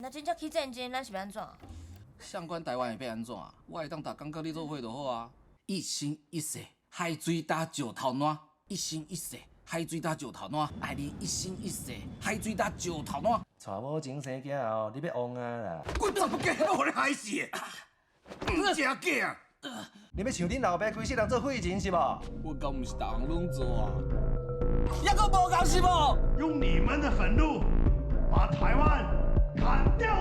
若真正起戰爭，咱是欲按怎？誰管台灣會欲按怎？我會當逐工佮你做伙就好啊。一生一世，海水焦石頭爛。一生一世，海水焦石頭爛。愛你一生一世，海水焦石頭爛。娶某前生囝後，你欲旺啊啦！我怎麼計予你害死的？毋食假！你欲像恁老爸規世人做廢人是無？我敢毋是逐項攏做啊？猶閣無夠是無？用你們的憤怒，把台灣砍掉。